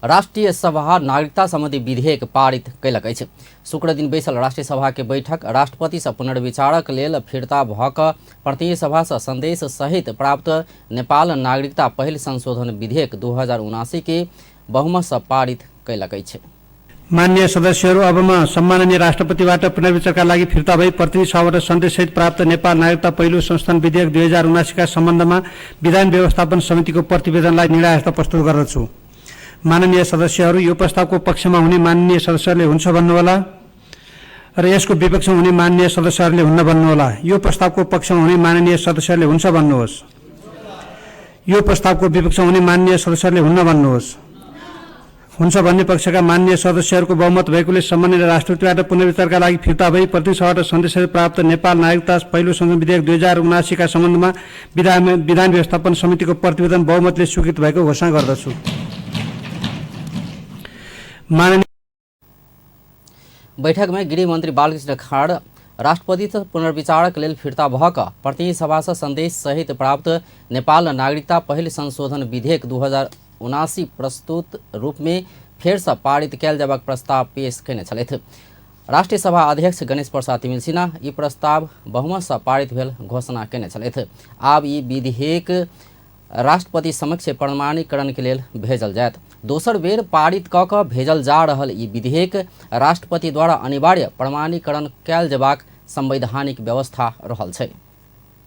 राष्ट्रिय सभा नागरिकता सम्बन्धी विधेयक पारित कयलक अछि। शुक्र दिन बैसल राष्ट्रिय सभा के बैठक राष्ट्रपति सँ पुनर्विचारक लेल फिर्ता भऽ कऽ प्रतिनिधि सभा सँ संदेश सहित प्राप्त नेपाल नागरिकता पहिल संशोधन विधेयक 2079 के बहुमत सँ पारित कयलक अछि। मान्य सदस्यहरू, अब म सम्माननीय राष्ट्रपतिबाट पुनर्विचारका लागि फिर्ता भई प्रतिनिधि सभाबाट सन्देशसहित प्राप्त नेपाल नागरिकता पहिलो संशोधन विधेयक 2079 का सम्बन्धमा विधान व्यवस्थापन समितिको प्रतिवेदनलाई निर्णयार्थ प्रस्तुत गर्दछु। माननीय सदस्यहरू, यो प्रस्तावको पक्षमा हुने माननीय सदस्यहरूले हुन्छ भन्नुहोला र यसको विपक्षमा हुने माननीय सदस्यहरूले हुन्न भन्नुहोला। यो प्रस्तावको पक्षमा हुने माननीय सदस्यहरूले हुन्छ भन्नुहोस्। यो प्रस्तावको विपक्षमा हुने माननीय सदस्यहरूले हुन्न भन्नुहोस्। हुन्छ भन्ने पक्षका माननीय सदस्यहरूको बहुमत भएकोले सम्माननीय राष्ट्रपतिबाट पुनर्विचारका लागि फिर्ता भई प्रतिनिधि सभाबाट सन्देशसहित प्राप्त नेपाल नागरिकता पहिलो संशोधन विधेयक 2079 का सम्बन्धमा विधान व्यवस्थापन समितिको प्रतिवेदन बहुमतले स्वीकृत भएको घोषणा गर्दछु। माननीय बैठक में गृहमंत्री बालकृष्ण खाड़ राष्ट्रपति पुनर्विचारक लेल फिर्ता भऽ कऽ प्रतिनिधि सभा सँ संदेश सहित प्राप्त नेपाल नागरिकता पहिल संशोधन विधेयक 2079 प्रस्तुत रूप में फेर सँ पारित कयल जयबाक प्रस्ताव पेश कयने छलथि। राष्ट्रिय सभा अध्यक्ष गणेश प्रसाद तिमिल्सिना ई प्रस्ताव बहुमत सँ पारित भेल घोषणा कयने छलथि। आब ई विधेयक राष्ट्रपति समक्ष प्रमाणीकरण के लेल भेजल जायत। दोसर बेर पारित कऽ कऽ भेजल जा रहल ई विधेयक राष्ट्रपति द्वारा अनिवार्य प्रमाणीकरण कयल जेबाक संवैधानिक व्यवस्था रहल छै।